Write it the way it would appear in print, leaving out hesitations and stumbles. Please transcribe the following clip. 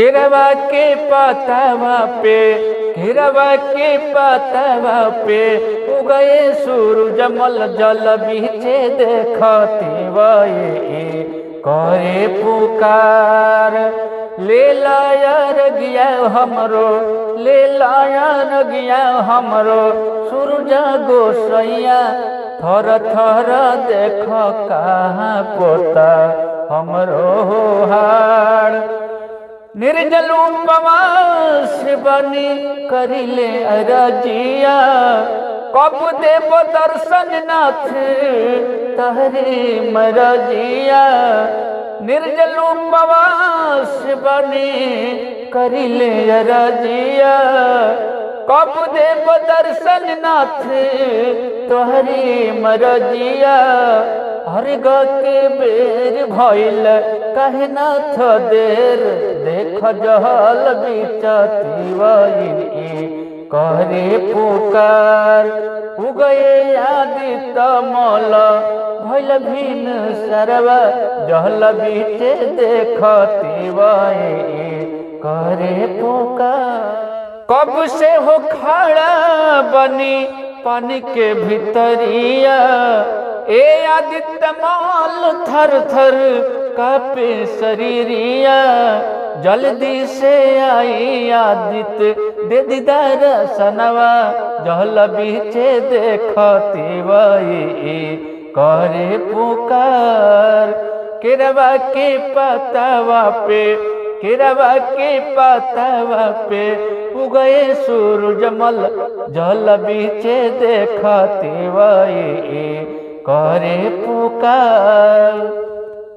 केरवा के पतवा पे, केरवा के पतवा पे उगए सूरजमल जल बीचे देखती वही करे पुकार। ले लाया रगिया हमरो, ले लाया रगिया हमरो सूरज गोसैया, थर थर देख कहाँ पोता हमरो हार। निर्जल उपवास बनी करिले अरजिया, कब देव दर्शन नाथ तहरे मरजिया। निर्जल उपवास बनी करिले अरजिया, कब देव दर्शन नाथ तोहरी मरजिया। हर के बेर भइल कहे नाथ देर, देख जहल बिचती करे पुकार। उगए आदित्य मल भइल भिन सरवा, जहल बीचे देखती करे पुकार। कब से हो खड़ा बनी पानी के भीतरिया, ए आदित्य माल थर थर कापे शरीरिया। जल्दी से आई आदित्य दे दीदार सनवा, जहल बीचे देखती वही करे पुकार। केरवा के पतवा पे, केरवा के पतवा पे उगए सूरजमल जल बीचे देखती वही करे पुकार।